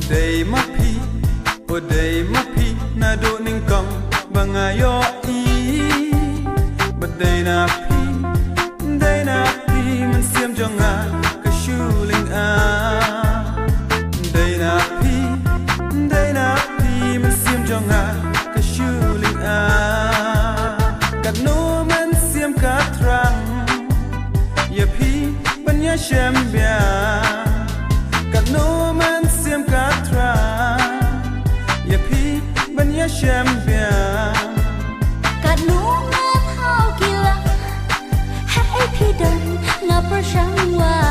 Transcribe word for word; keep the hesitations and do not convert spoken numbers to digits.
Dei ma phi, o dei ma phi, naduh nyngkong ba nga ïohi. Ba dei na phi, dei na phi, mynsiem jong nga ka shu lynga. Dei na phi, dei na phi, mynsiem jong nga ka shu lynga. Katno mynsiem ka thrang ïa phi ban ïashem biang. Katno mynsiem ka thrang ïa phi ban ïashem biang. Katno nga thaw ki lak, hei phi don nga pyrshang wa.